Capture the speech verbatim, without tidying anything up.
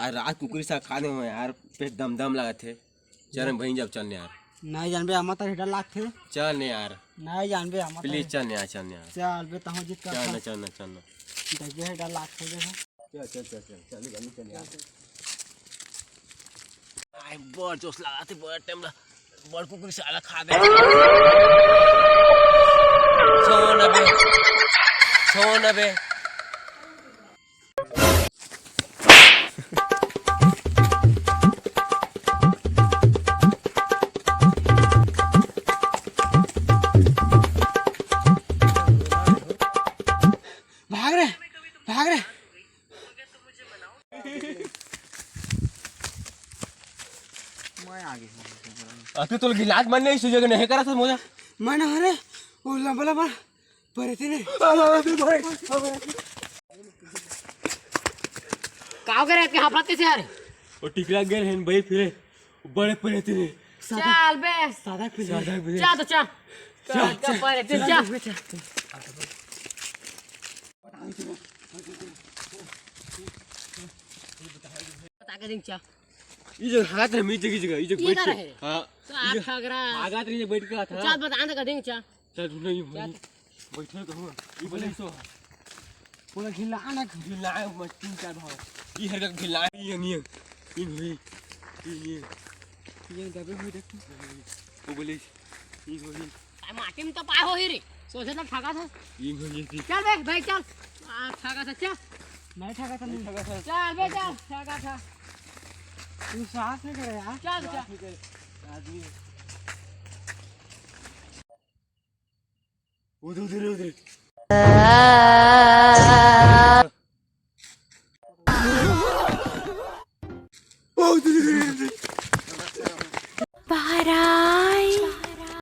आज रात कुकरी साग खा दे यार, पेट दम दम लागत हे। चल न बहिन, जब चल न यार। नहीं जानबे, आमा तर हेडर लागथे। चल न यार। नहीं जानबे, आमा तर प्लीज चल न यार, चल न यार। चल बे, तहूँ जिद कर चल न, चल। चल न, चल न। देखबे, हेडर लागथे देखो। चल, चल, चल, चल, चल, चल, चल यार। आई बड़ जोश लागथे, बड़ टाइम ला, बड़ कुकुर साला खा दे। सोन बे, सोन बे। भाग रे, भाग रे। मैं आगे। अते तोल गिलास मन नहीं सुजे के नहीं करा था मोजा। मैं ना रे, वो लंबा लंबा परेती नहीं। काव करे के हाफत कैसे यार? वो टिकला गेल हैं भाई फिरे। बड़े परेती नहीं। चल बे। सादा पी ले। सादा पी ले। चल तो चल। चल, चल, चल, परेती चल। बता के दिन चल। ये जो हाथ है, मीचे की जगह, ये जो ये बैठ करा के। है? हाँ। तो ये जो आठ अगरा। आगा तो ये बैठ के था। चल, बता दे का दिन चल। चल, तू नहीं चल। भाई। बैठे तो हुआ। ये बोले सो। बोला घिला ना। घिला मत, तीन चार भाव। ये हर का घिला, ये नहीं है। ये नहीं। ये नहीं। ये दबे हुए देख। वो बोले, ये बोले। आ, माटी में तो पाए हो ही रे। सोचे तो ठगा था। ये बोले, ये चल बे, भाई चल। आ, ठगा था, चल। नहीं ठगा था, नहीं ठगा था। चल बे, चल, ठगा था। तू साहस नहीं करे यार। चल, चल। आदमी। उधर, उधर, उधर। ओ, उधर, उधर, उधर।